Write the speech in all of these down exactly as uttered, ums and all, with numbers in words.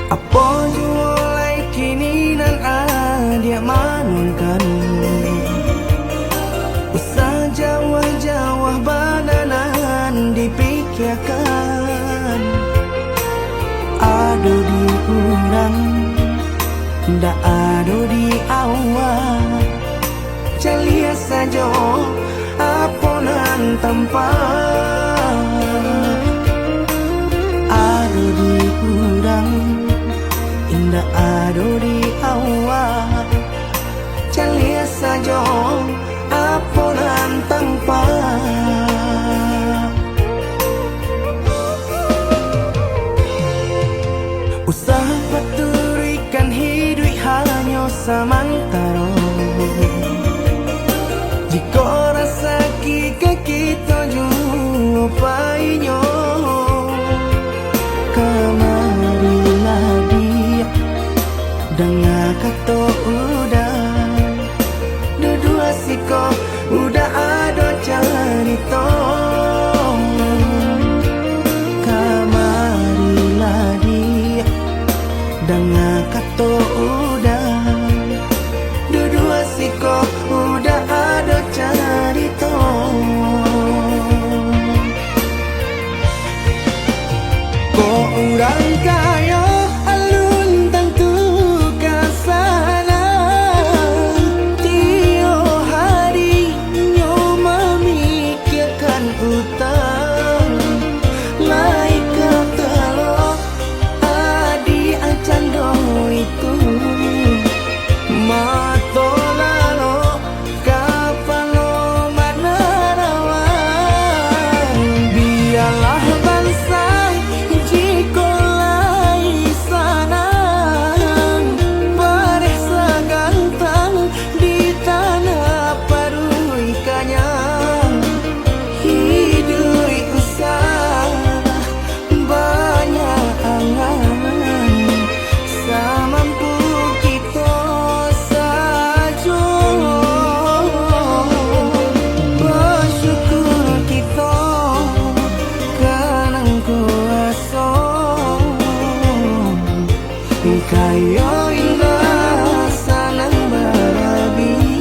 Apo juo lai kini nan adiak manuangkan? Usah jauah-jauah bana nan dipikiakan. Ado di urang, ndak ado di awak. Caliak sajo apo nan tampa. Ado di urang, indak ado di awak. Caliak sajo apo nan tampa. Usah paturuikan hiduik hanyo samantaro. Jikok rasaki ka kito juo painyo, kamarilah diak, danga kato Uda. Duduak siko Uda ado carito. Kamarilah diak, danga kato Uda. Duduak siko Uda ado carito. Kok urang kayo alun tantu ka sanang, tiok hari nyo mamikiakan utang. Lai ka talok adiak cando itu, mato lalok, kapalo manarawang. Bialah bansa jikok lai sanang, bareh sagantang di tanah paruik kanyang. Hiduik usah banyak angan, samampu kito sajo. Basyukur kito ka nan kuaso, kayo indak sanang barabiah.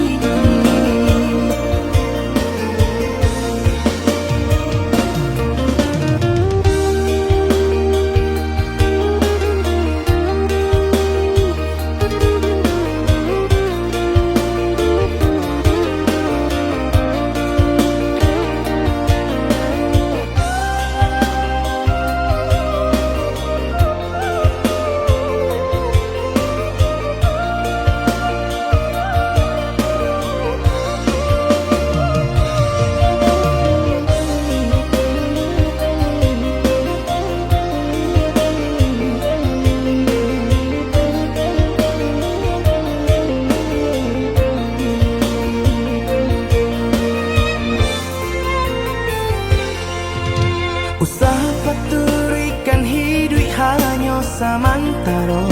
Usah paturuikan hiduik hanyo samantaro.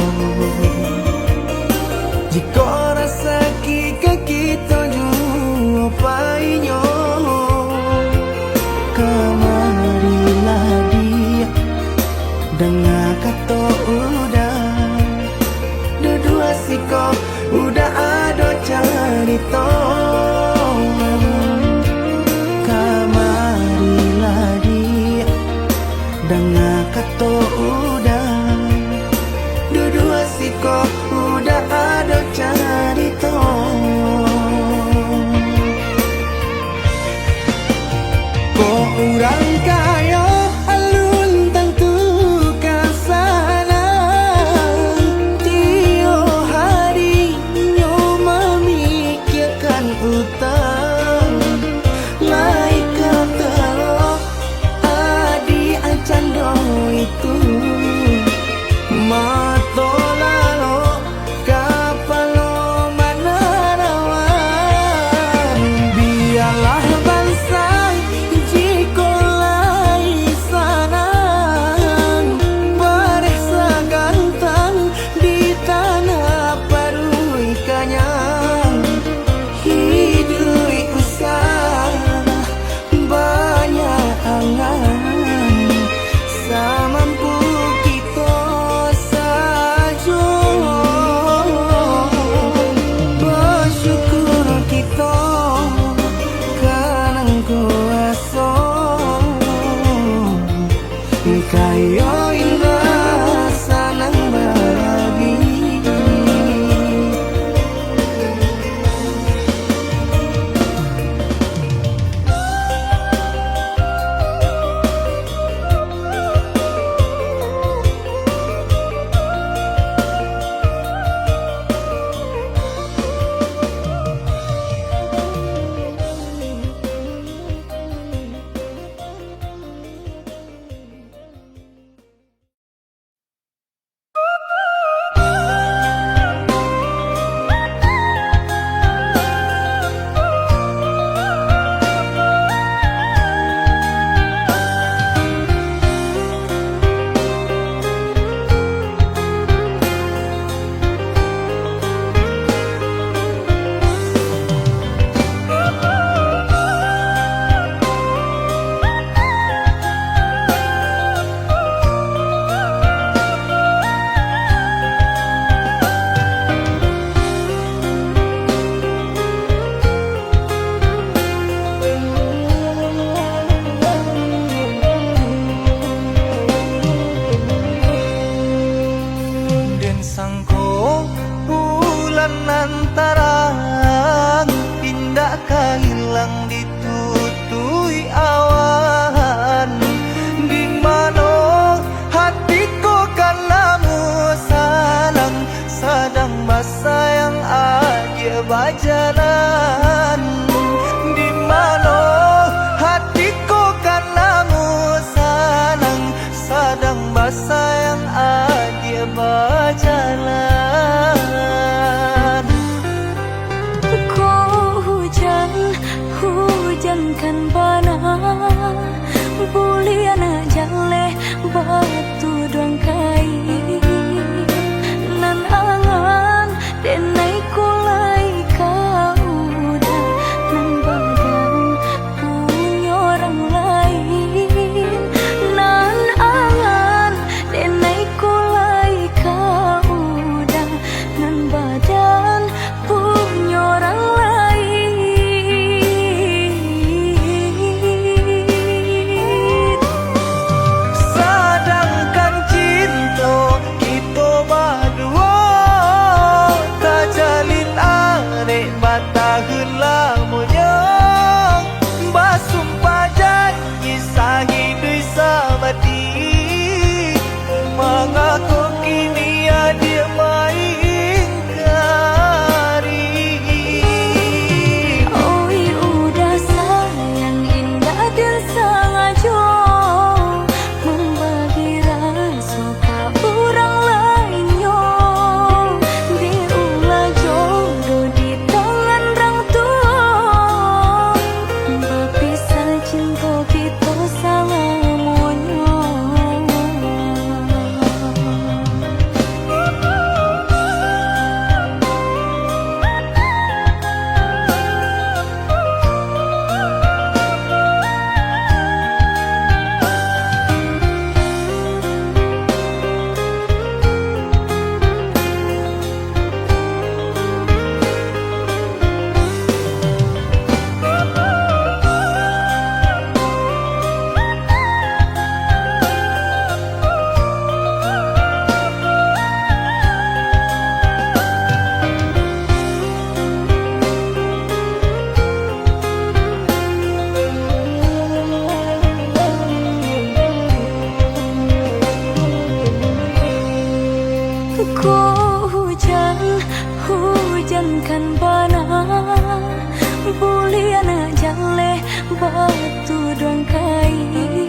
Jikok rasaki ka kito juo painyo, kamarilah diak, danga kato Uda. Duduak siko Uda ado carito. Kamarilah diak, danga kato Uda. Duduak siko Uda ado carito. Kok urang kayo alun tantu ka sanang, tiok hari nyo mamikiakan Sayang adiak bajalan. Ko hujan, hujan kan bana, buliah jaleh batuduang kain. Nan angan denai ko lai ka udah, nan badan punyo urang lain. Nan angan denai ko lai ka udah, nan badan punyo urang lain. Sadangkan cinto kito baduo tajalin arek batahun lamonyo, basumpah janji sahiduik samati. Mangako kini adiak maingkari? Oi udah sayang, indak den sangajo mambagi raso ka urang lainnyo. Dek ulah jodoh di tangan rang tuo, bapisah cinto kito salamonyo. Ko hujan, hujan kan bana, buliah jaleh batuduang kain.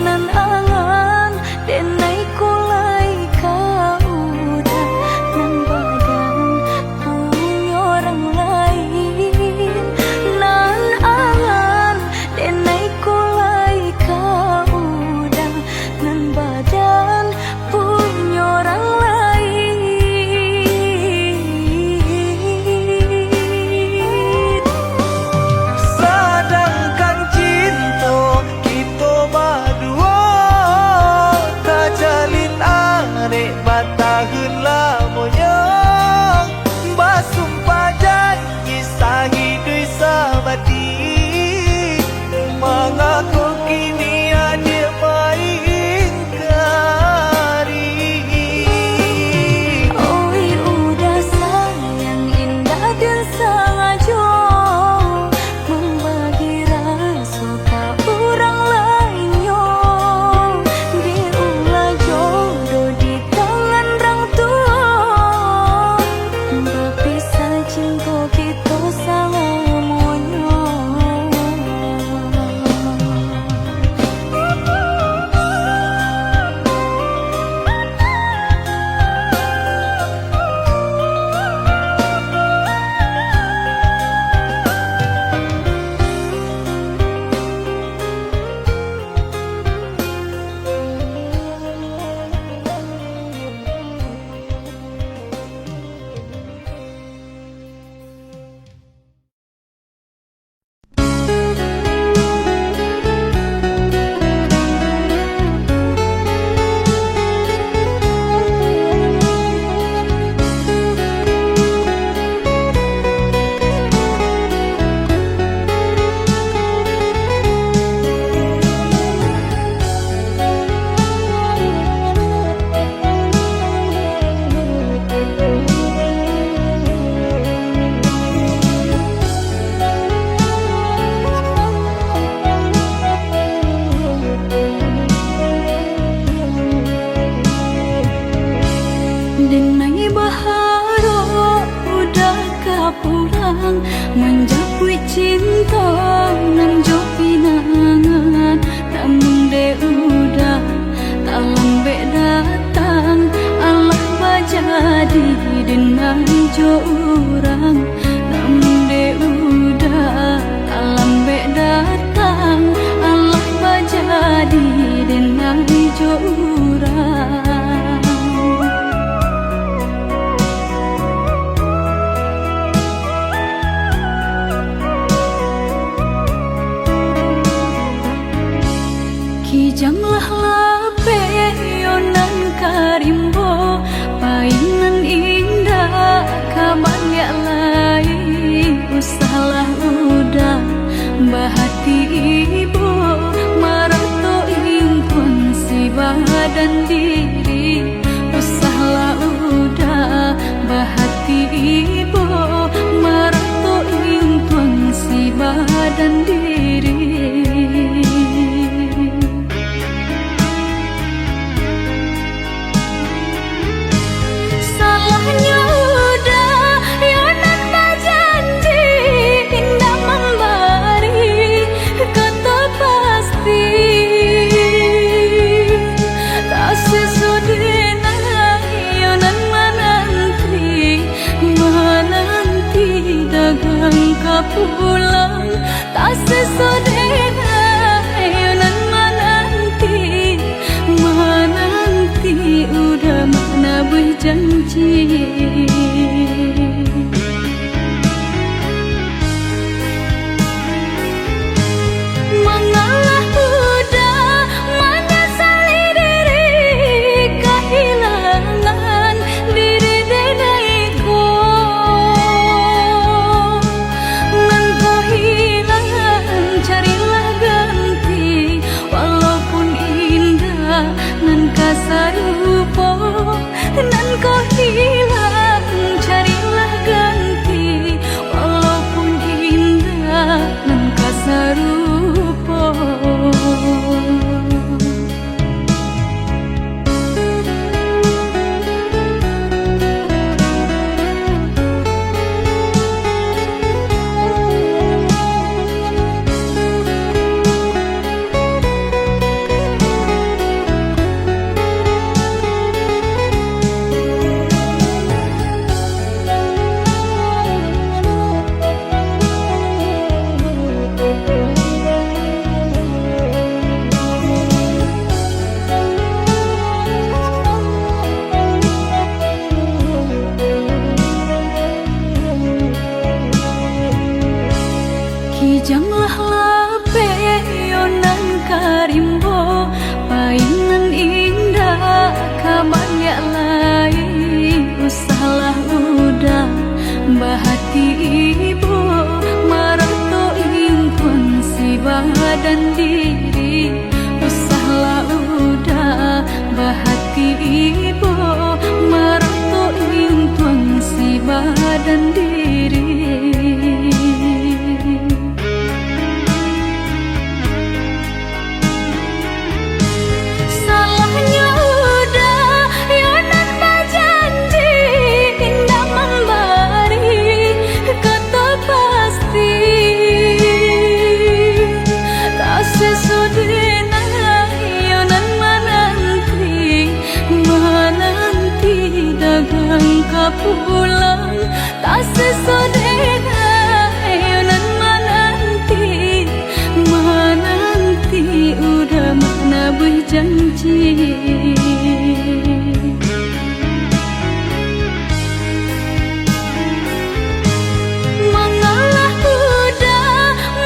Nan angan denai ko lai ka udah, nan badan punyo urang lain. Nan angan denai ko lai ka udah, nan badan punyo urang lain. Sadangkan cinto kito baduo tajalin arek batahun lamonyo, basumpah janji sahiduik samati. Mangako kini adiak maingkari? Oi udah sayang, indak den sangajo mambagi raso ka urang lainnyo. Dek ulah jodoh di tangan rang tuo, bapisah cinto kito salamonyo. Denai baharok udah ka pulang, manjapuik cinto nan jo pinangan. Namun dek udah, tak Datang, alah bajadi den jo urang. Nan dek uda talambek datang, alah bajadi den jo urang. Kijang lah lapeh yo nan ka rimbo, pai nan indak ka baliak lai. Usahlah uda bahati ibo, marato ingkuang si badan diri. Usahlah uda bahati ibo, marato ingkuang si badan diri. Salahnyo uda yo nan bajanji indak mambari kato pasti. Tak sesuai dengan yo nan mananti, mananti dagang ka pulang. Tak sesuai dengan yo nan mananti, mananti uda manabuih janji. Mangalah uda manyasali diri, kahilangan diri denai ko. Nan ko hilang, carilah ganti, walaupun indak nan ka sarupo. Nan ko hilang, carilah ganti, walaupun indak nan ka sarupo. Kijanglah lapeh yo nan ka rimbo, pai nan indak ka baliak lai. Usahlah uda bahati ibo, marato ingkuang si badan diri. Usahlah uda bahati ibo, marato ingkuang si badan diri. Salahnyo uda yo nan bajanji indak mambari kato pasti. Tak sesuai dengan yo nan mananti, mananti dagang ka pulang. Tak sesuai dengan yo nan mananti, mananti uda manabuih janji. Mangalah uda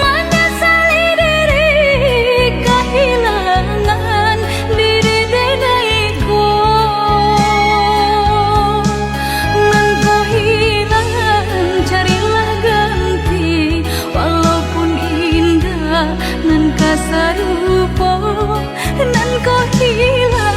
manyasali diri, kahilangan diri denai ko. Nan ko hilang, carilah ganti, walaupun indak nan ka sarupo. Nan ko hilang,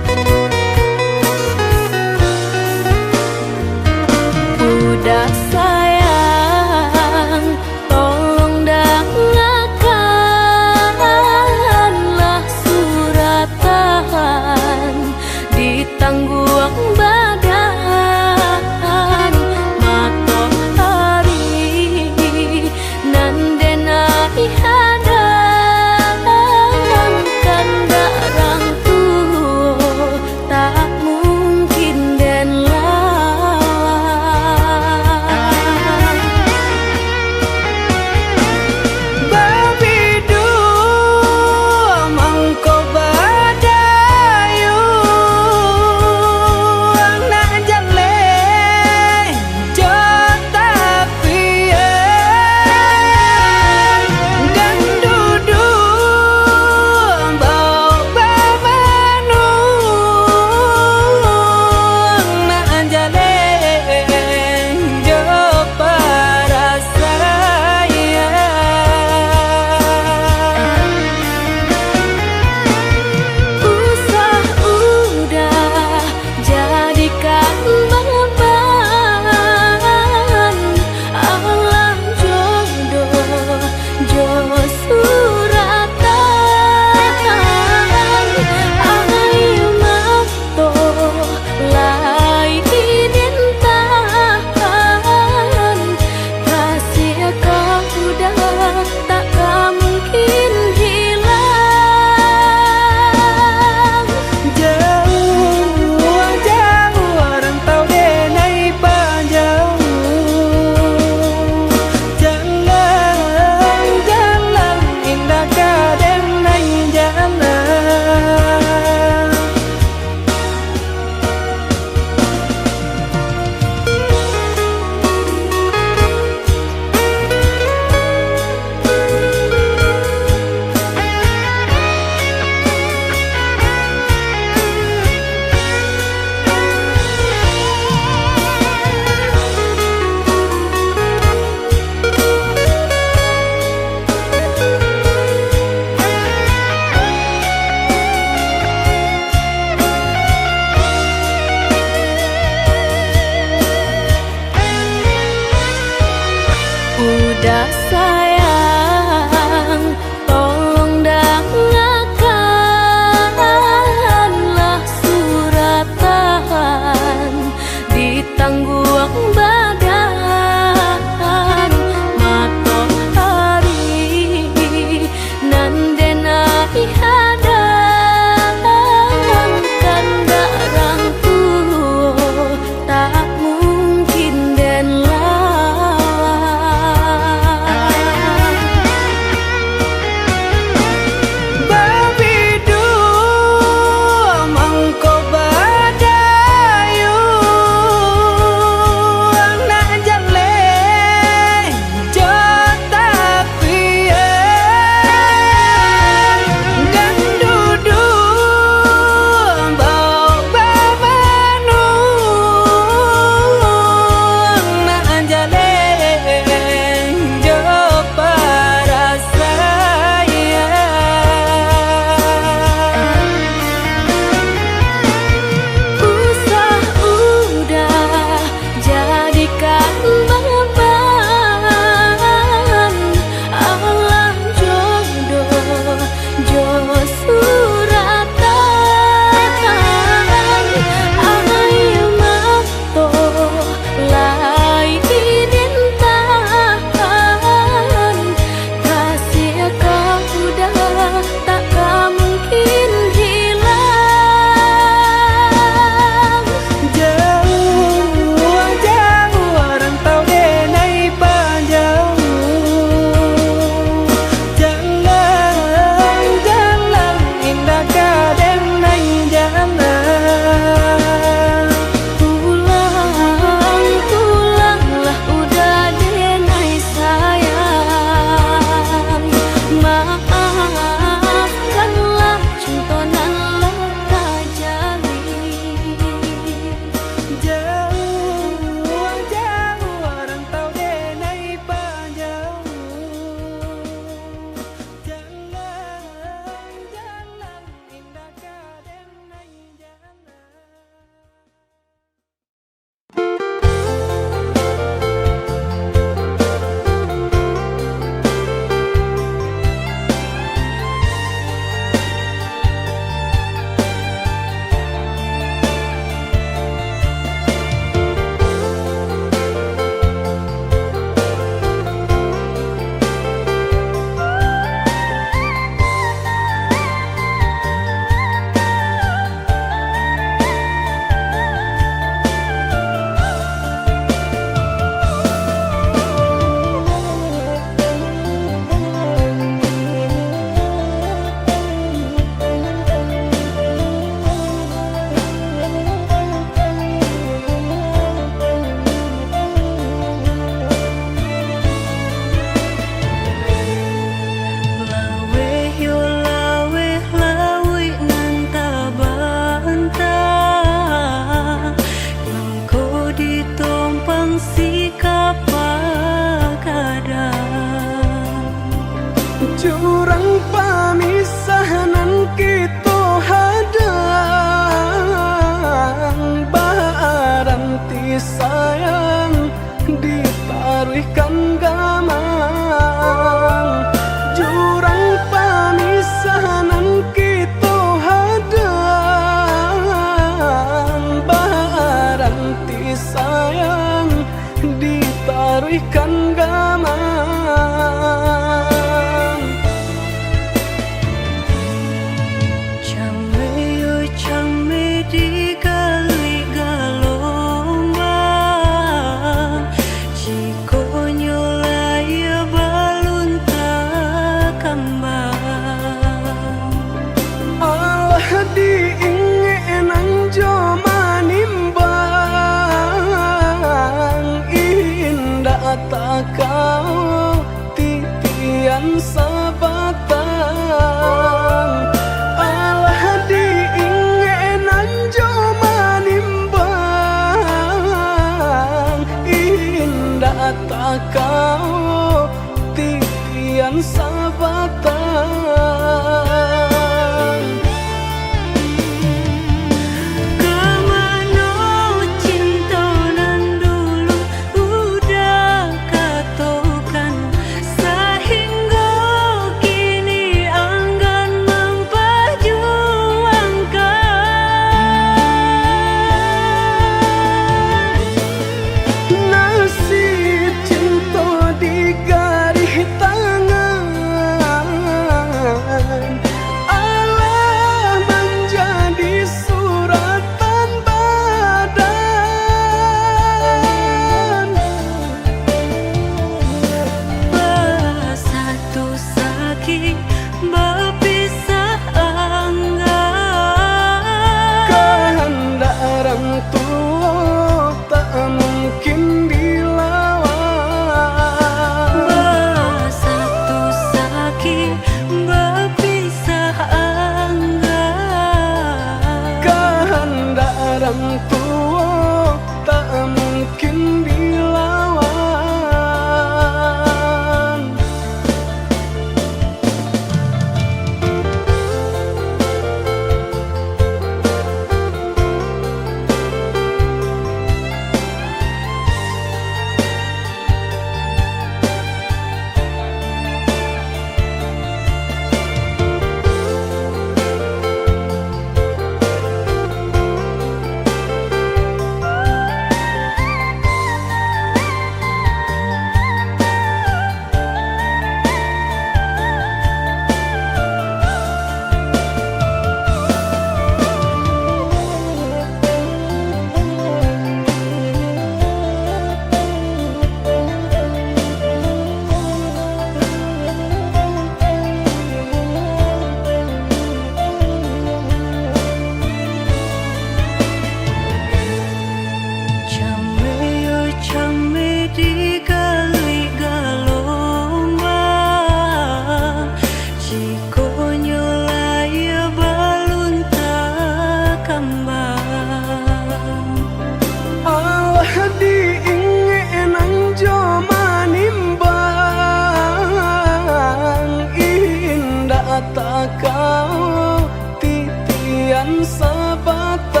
Sabatang,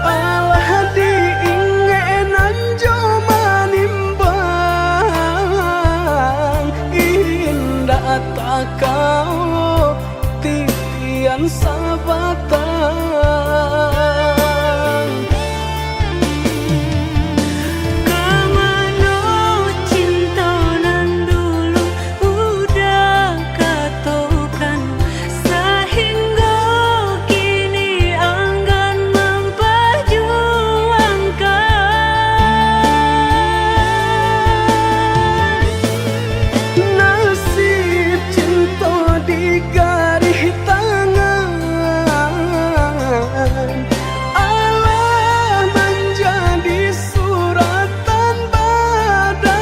alah diingek nan jo manimbang, indak takao titian sabatang. Ka mano cinto nan dulu udah katokan, sahinggo kini anggan mampajuangkan? Nasib cinto di garih tangan, alah manjadi suratan badan.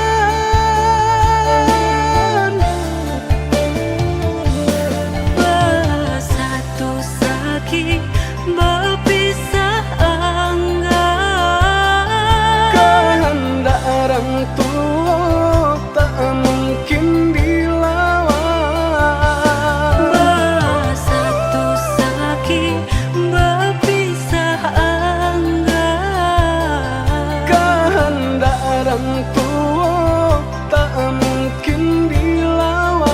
Basatu sakik, bapisah anggan. Kahandak urang tuo tak mungkin dilawan. Basatu sakik, bapisah anggan. Kahandak urang tuo tak mungkin dilawan.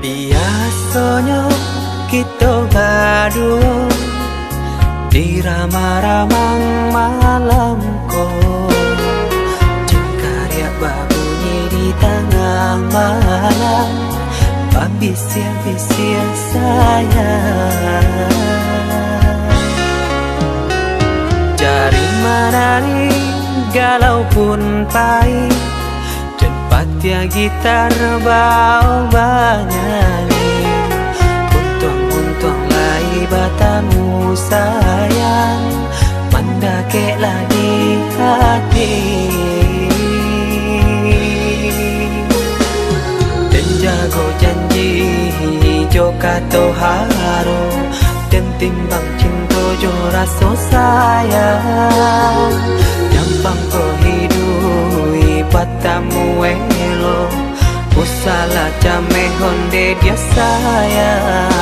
Biasonyo kito baduo di ramang-ramang malam ko, jingkariak babunyi di tangah malam, babisiak-bisiak sayang. Jari manarik galau pun pai, den patiah gitar bao banyanyi. Untuang-untuang lai batamu sayang, mandakeklah di hati. Den jago janji jo kato haro, den timbang cinto jo raso sayang. Nyampang ko hiduik batamu elok, usahlah cameh onde dia sayang.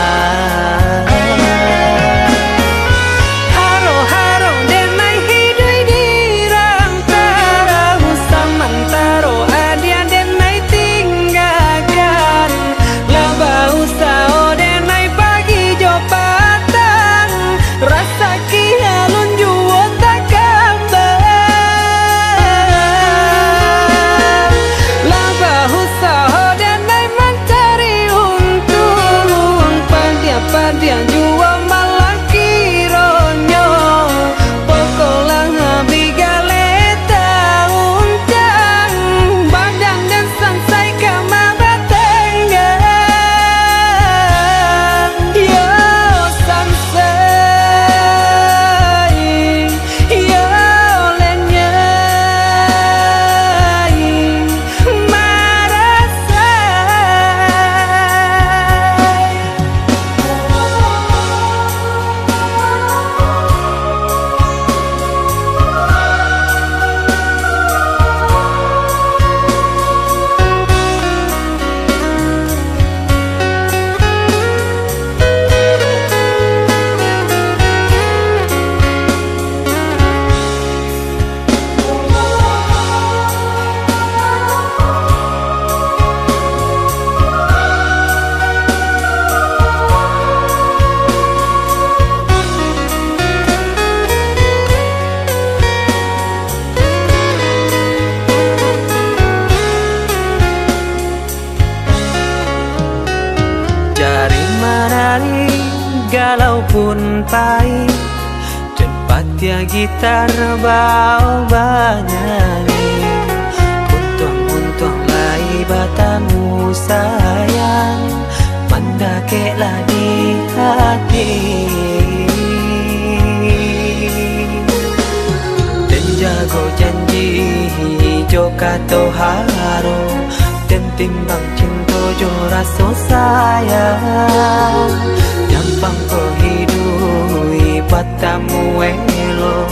Haro-haro den ai hiduik di rantaro, samantaro adiak den ai tinggakan. Lah bausaho den ai pagi jo patang, rasaki alun juo takaba. Lah bausaho den ai mancari untuang, Galau pun pai, dan patiah gitar bao banyanyi. Untuang-untuang lai batamu sayang, mandakeklah di hati. Den jago janji jo kato haro, den timbang cinto jo raso sayang. Nyampang ko hiduik batamu elok,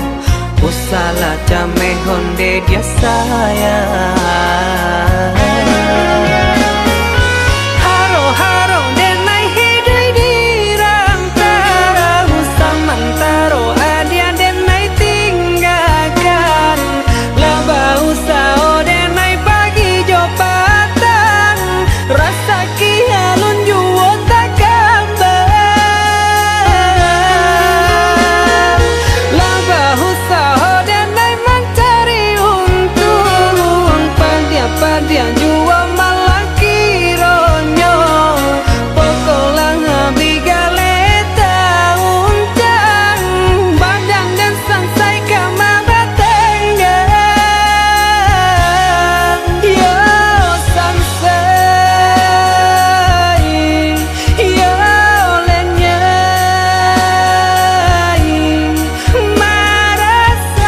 usahlah cameh onde dia sayang. Haro-haro denai hiduik di rantaro, samantaro adiak denai tinggakan. Lah bausaho denai pagi jo patang, rasaki alun juo takambang. Lah bausaho denai mancari untuang, padiah-padiah juo malah kironyo. Pokoklah abih galeh taun cang, badan den sansai ka mabatanggang. Yo sansai, yo lenyai, marasai.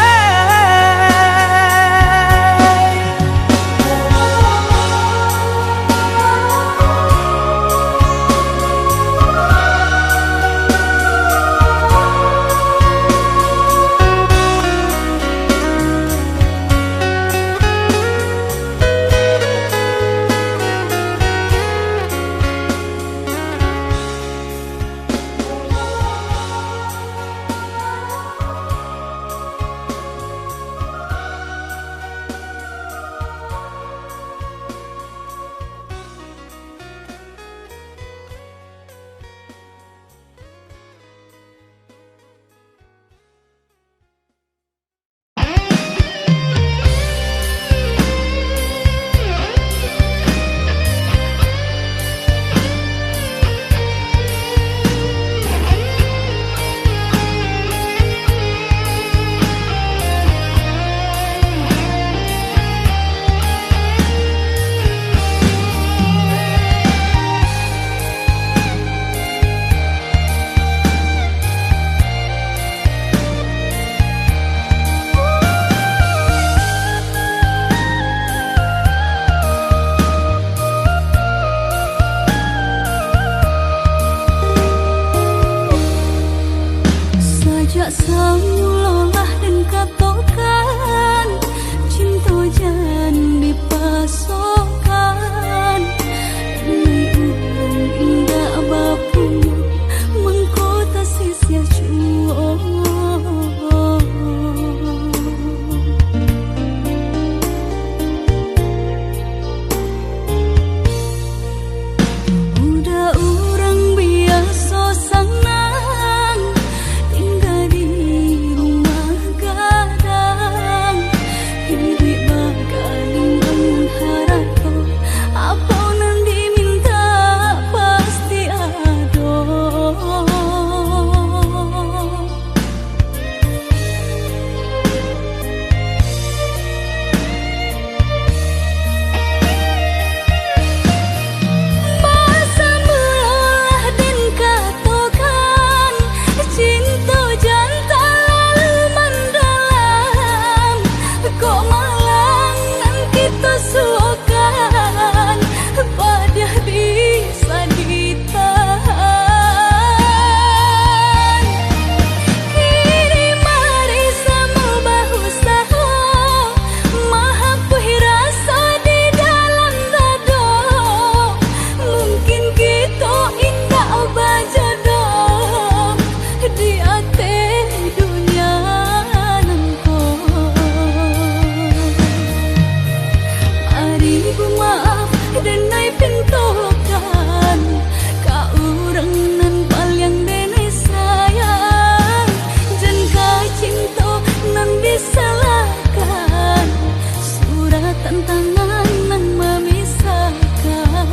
Sajak samulolah den katokan, cinto jan dipasokan. Demi urang indak bapunyo, mangko tasisiah juo. Udah urang biaso sanang, tingga di rumah gadang, iduik bagalinggang nan harato, apo nan diminta pasti ado. Basamulolah den katokan, cinto jan talalu mandalam, kok malang nan kito suokan, padiah di saditahan. Kini mari samo bausaho mahapuih raso di dalam dado. Mungkin kito indak bajodoh di ateh dunia nangko. Ari bumaaf denai pintokan, ka urang nan paliang denai sayang, jan ka cinto nan disalahkan, suratan tangan nan mamisahkan.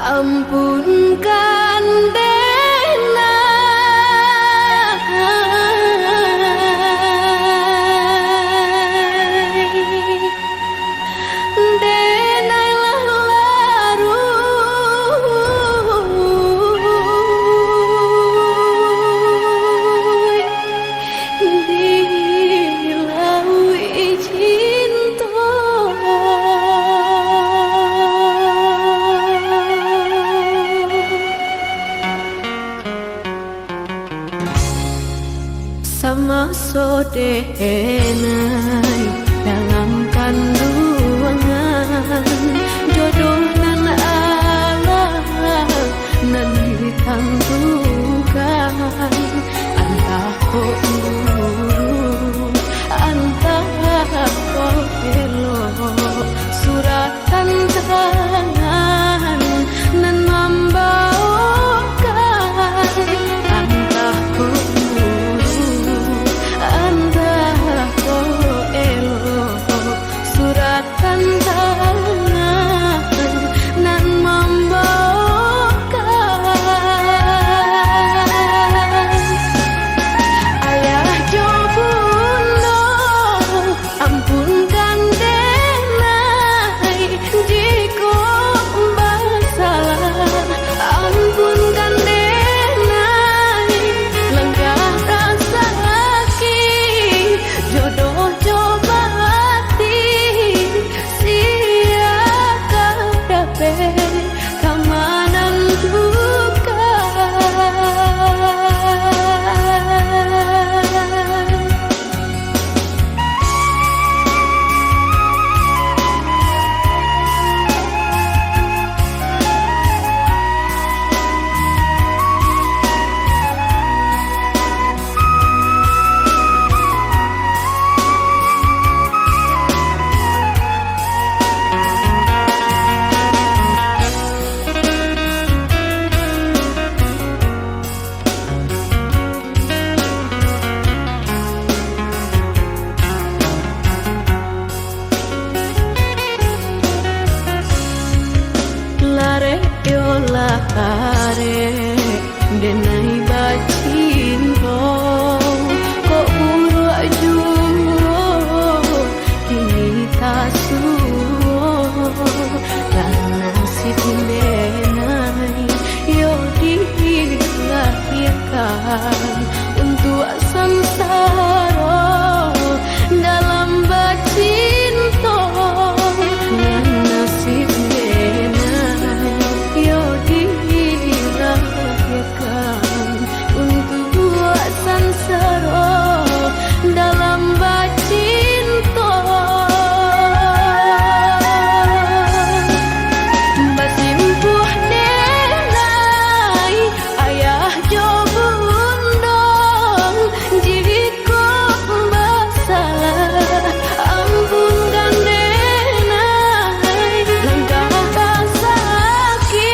Ampunkan denai, denai lah laruik di lauik cinto. Samaso denai dalam kanduangan, jodoh nan alah nan ditantukan, antah kok buruk, antah kok elok, surat tantangan nan mambaokan, antah kok buruk, antah kok elok, surat tantangan nan mambaokan. Ayah jo bundo, ampunkan denai jikok basalah, ampunkan denai langkah tasakik, jodoh jo batin, sia ka dapek ka manantukan. Larek yo larek, denai bacinto, kok buruak juo kini tasuo, lah nasib denai yo dilahirkan untuak sansaro dalam bacinto. Nan nasib denai yo dilahirkan untuak sansaro dalam bacinto. Basimpuah denai, ayah jo bundo, jikok basalah, ampunkan denai langkah tasakik,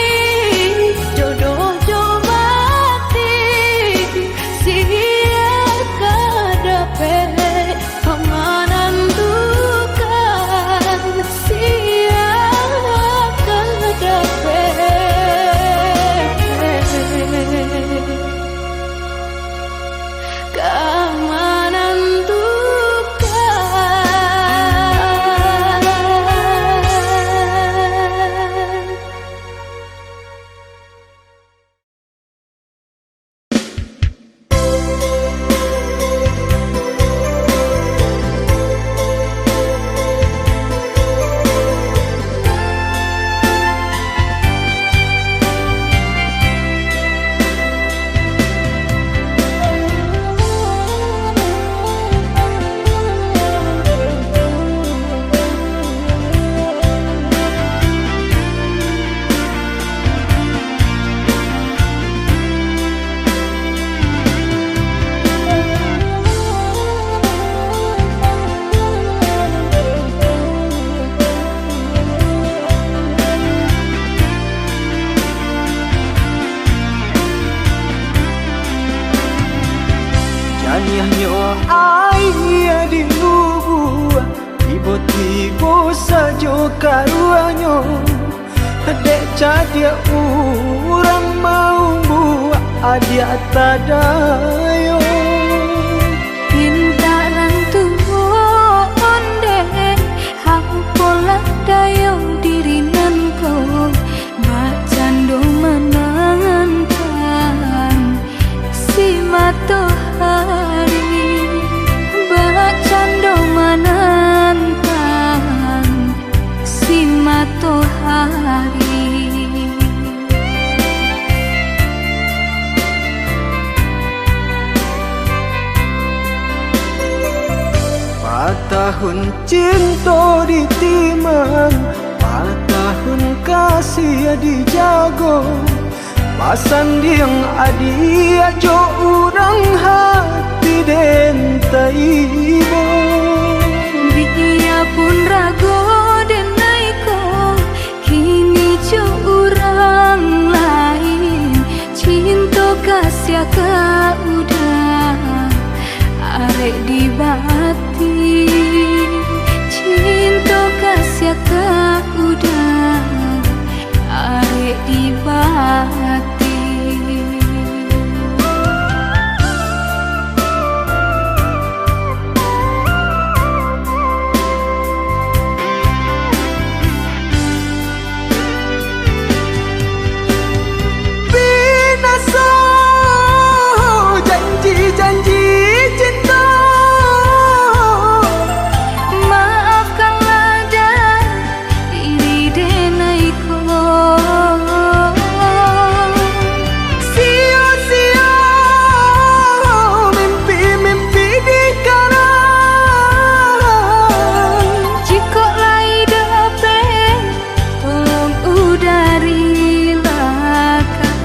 jodoh jo batin, sia ka dapek ka manantukan, sia ka dapek ka manantukan. Janiahnyo aia di lubuak, tibo-tibo sajo karuanyo. Dek cadiak urang mambuak adiak tadayo. Pintaran tu ondeh, apolah dayo diri nan ko, bak cando manantang si matohari, bak cando manantang si matohari. Patahun cinto ditimang, patahun kasih dijago. Basandiang adiak jo urang hati den taibo. Biapun rago den ai ko, kini jo urang lain. Cinto kasiah ka udah arek di bati. Cinto kasiah ka udah arek di bati. Binaso janji-janji cinto. Maafkanlah dah diri den ai ko. Sio-sio mimpi-mimpi dikarang. Jikok lai dapek, tolong udah rilakan.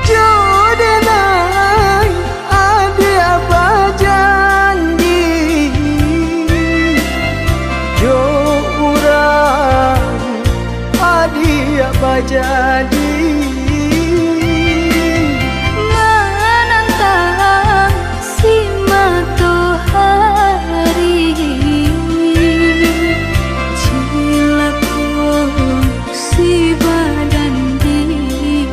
Jo den ai adiak bajanji, jo urang adiak bajadi. Manantang si matohari, cilako si badan diri.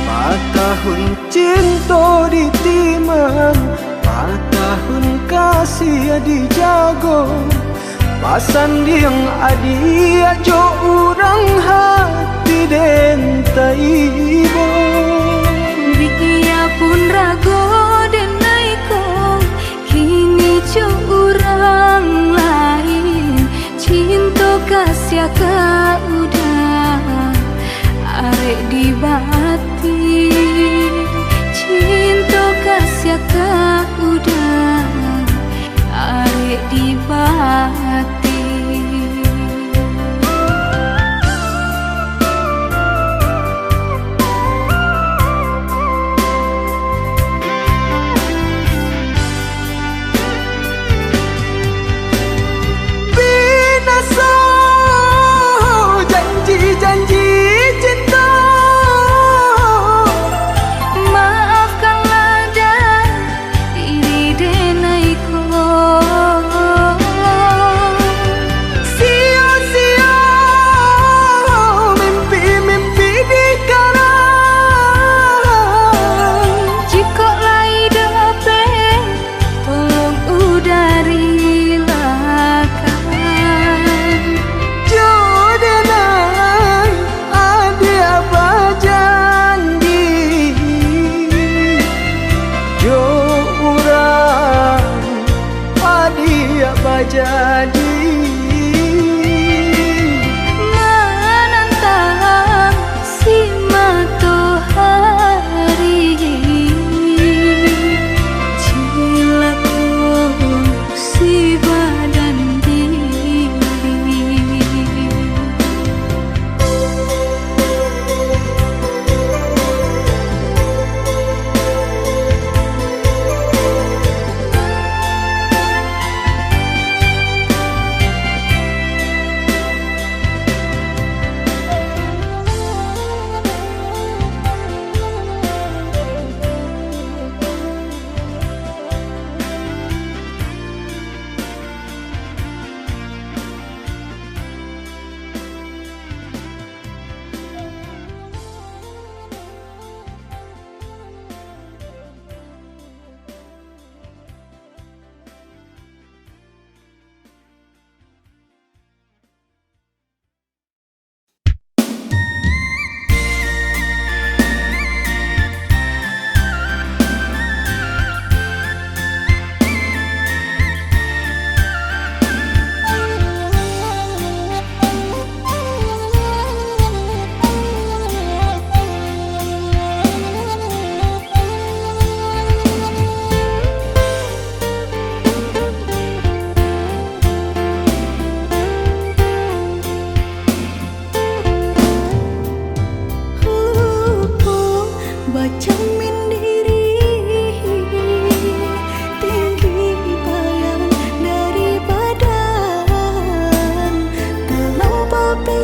Patahun cinto ditimang, patahun kasih dijago. Basandiang adiak jo urang hati den taibo. Biapun rago den ai ko, kini jo urang lain. Cinto kasiah ka udah arek di bati. Cinto kasiah ka udah arek di bati. Binaso janji-janji cinto. Maafkanlah dah diri den ai ko.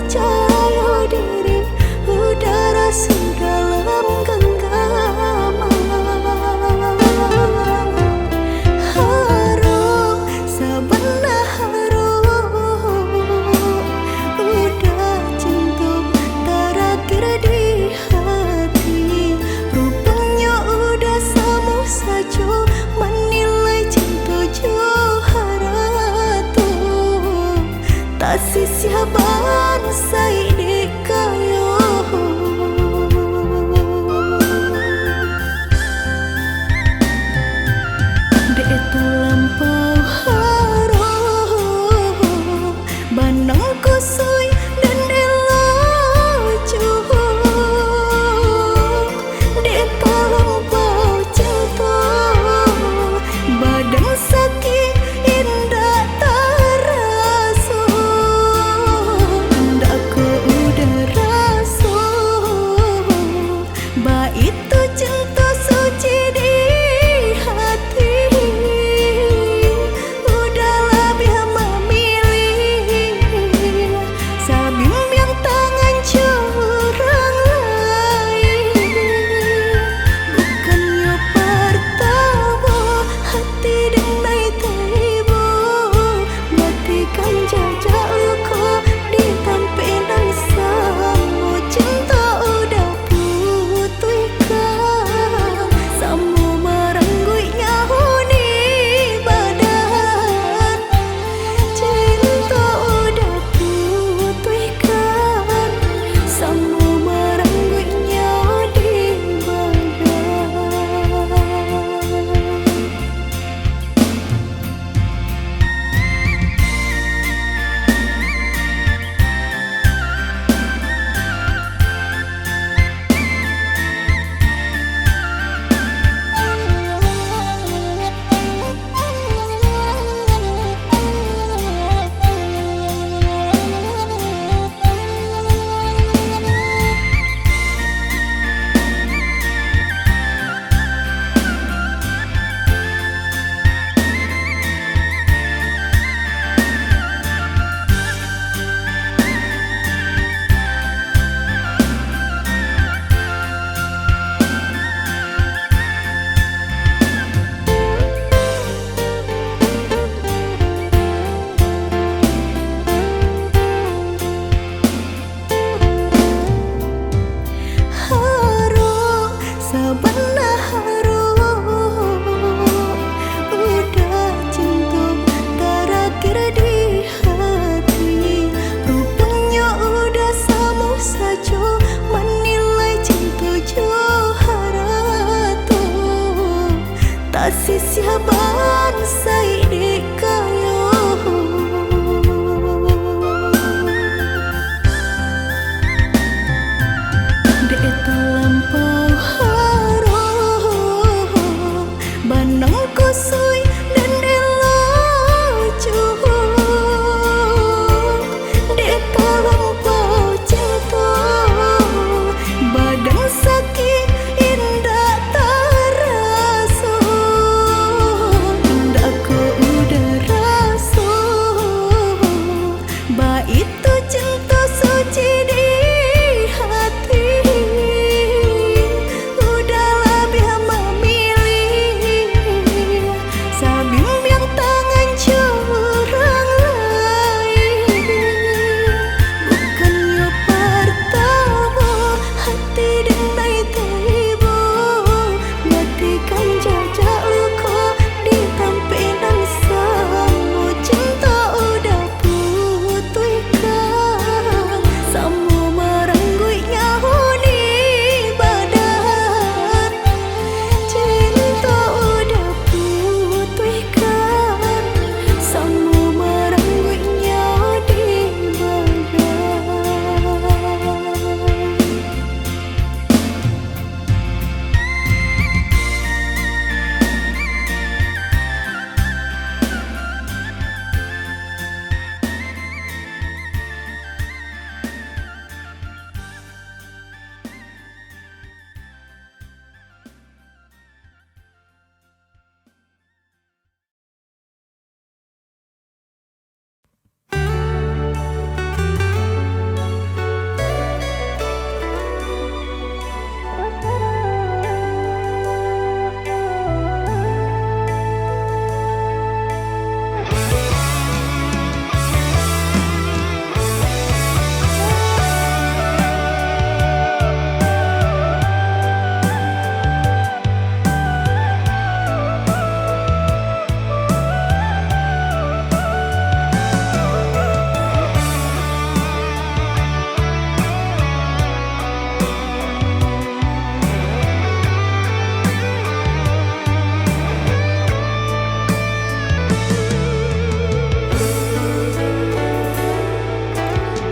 Cayo diri, udara dalam ganggaman. Harok, sabana harok, udah cinto tarakhir di hati. Ruponyo udah samo sajo manilai cinto jo harato. Tasisiah bansaik dek kayo. Dek talampau harok, banang kusoi dan elok juo. Dek talampau cinto, badan sakik indak taraso. Ndak ko udah raso, baitu cinto suci di hati. Udah labiah mamilih, sabimbiang tangan jo urang lain. Bukannyo partamo hati denai taibo, matikan jajak luko di tampek nan samo. Cinto udah putuihkan, samo marangguik nyawo di badan. Cinto udah putuihkan, samo marangguik nyawo di badan. Harok, sabana harok, udah cinto tarakhir di hati. Ruponyo udah samo sajo manilai cinto jo harato. Tasisiah bansaik dek kayo. Dek talampau harok, banang kusoi dan elok juo. Dek talampau cinto, badan sakik indak taraso. Ndak ko udah raso, baitu cinto suci di hati. Udah labiah mamilih, sabimbiang tangan jo urang lain. Bukannyo partamo hati denai taibo, matikan jajak luko di tampek nan samo. Cinto udah putuihkan.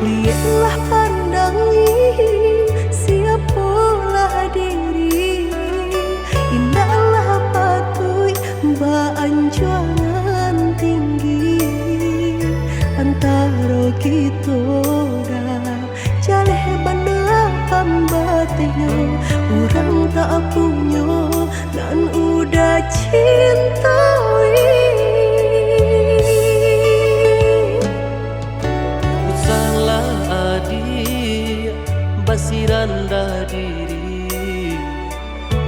Lieklah, pandangi, siapolah diri, indaklah patuik baanjuangan tinggi. Antaro kito dah jaleh bana pambatinyo, urang tak punyo nan udah cintoi. Usahlah adiak basirandah diri,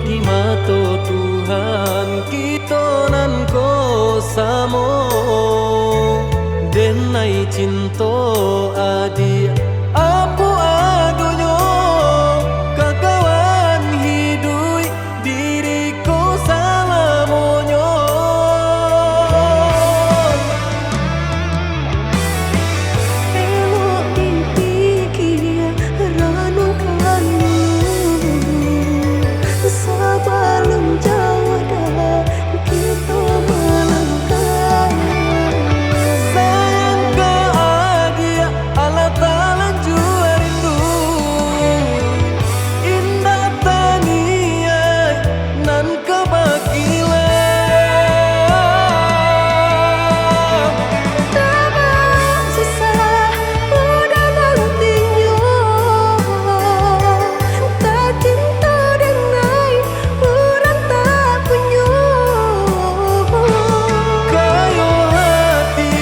di mato Tuhan kito nan ko samo. Den ai cinto adiak, apo adonyo, ka kawan hiduik diri ko salamonyo. Elok dipikia, ranuangkan dulu, sabalun jauah dah kito malangkah. Sayang ka adiak, alah talanjua rindu, indak taniaik nan ka bakilau. Tabang susah udah nantinyo, tacinto den ai urang tak punyo. Kayo hati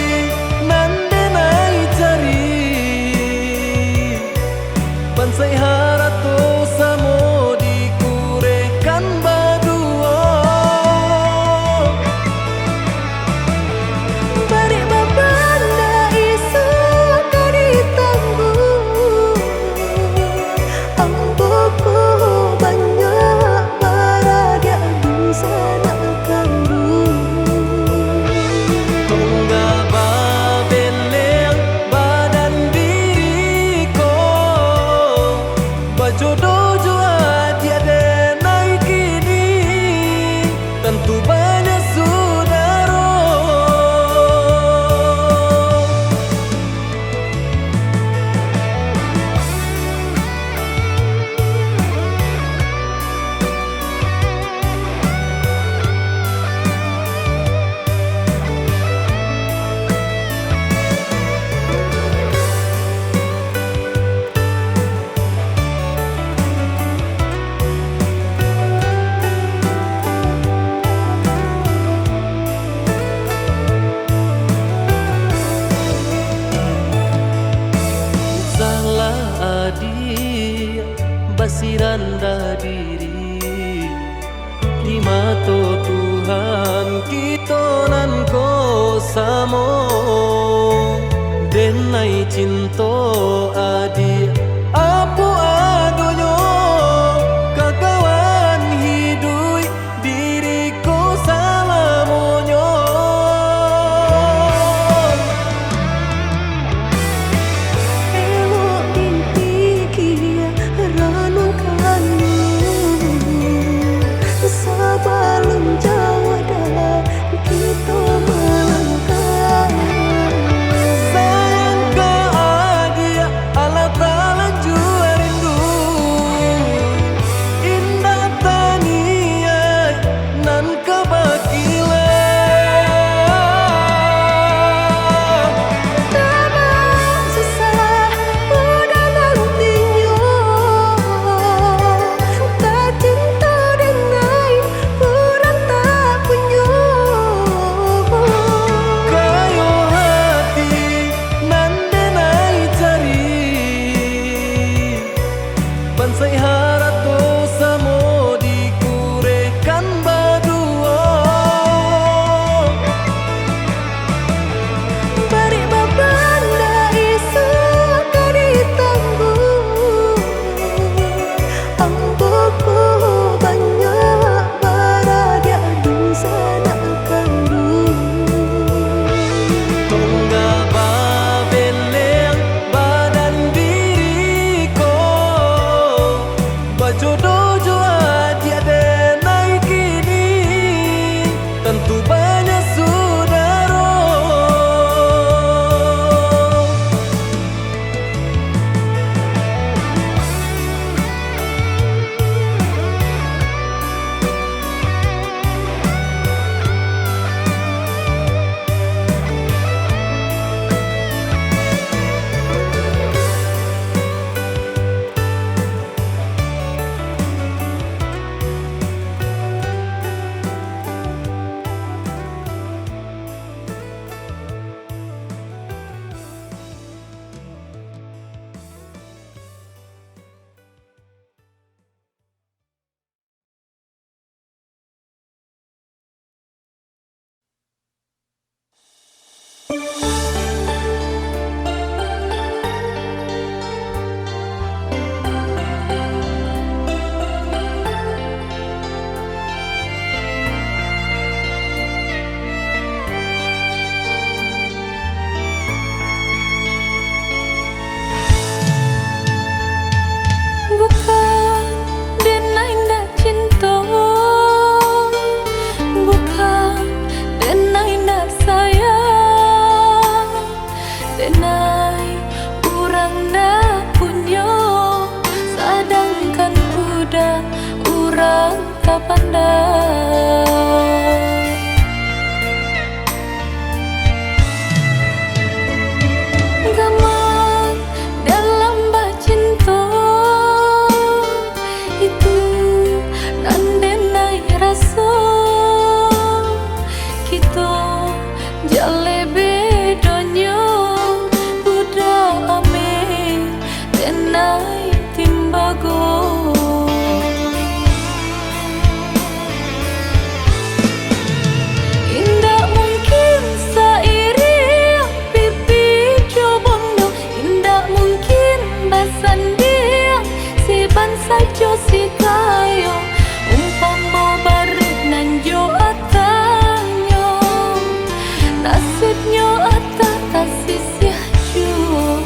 nan den ai cari, bansaik harato samo dikurehkan baduo. Barek babanda isuak ka ditangguang, ambo ko banyak baradiak dunsanak kanduang. Tonggak babeleng badan diri ko, bajodoh jo adiak den ai kini, tantu banyak sudaro. Usahlah adiak basirandah diri, di mato Tuhan kito nan ko samo. Den ai cinto adiak, apo adonyo, ka kawan hiduik diri ko salamonyo. Elok dipikia, ranuangkan dulu, sabalun jauah dah kito malangkah. Sayang ka adiak, Sandiang si bansajo si kayo, umpamo bareh nan jo atanyo, nasibnyo atah tasisiah juo.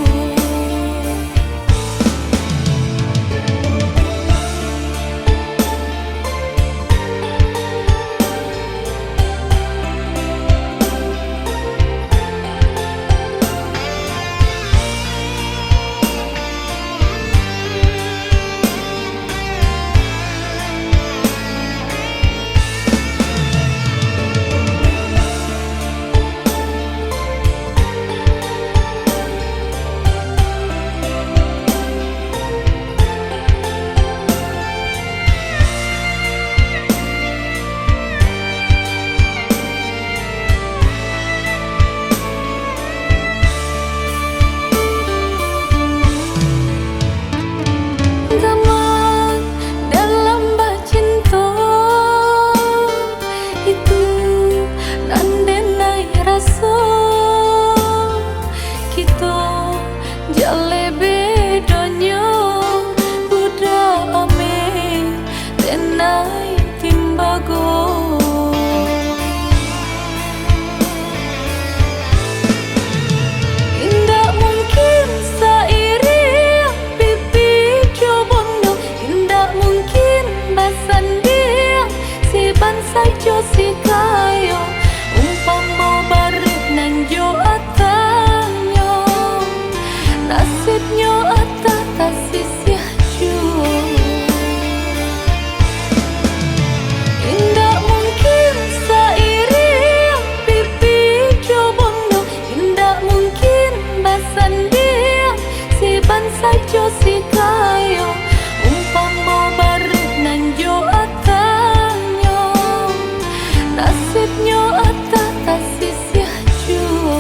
Gamang dalam bacinto, itu nan denai raso. Kito jaleh bedonyo, budak ameh denai timbago. Indak mungkin sairiang pipi jo bondo, indak mungkin basandiang si bansajo si kayo, umpamo bareh nan jo atanyo, nasibnyo atah tasisiah juo. Indak mungkin sairiang pipi jo bondo, indak mungkin basandiang si bansajo si kayo, umpamo bareh nan jo atanyo, nasibnyo atah tasisiah juo.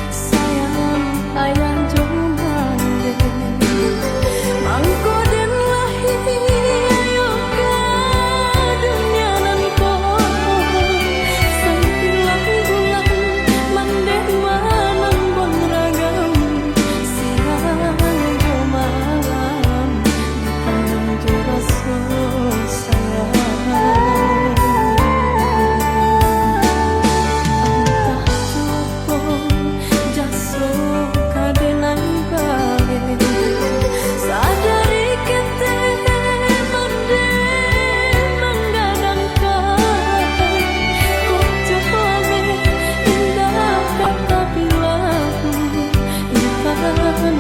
Sayang ayah jo mandeh, mangko den lahia yo ka dunia nan ko. Sampilang bulan mandeh manambuang ragam, siang jo malam dipandang jo raso sayang. Antah tu jaso ka den nan bae. Sadari ketek mandeh manggadangkan, kocok ameh indak ka tabilang, intan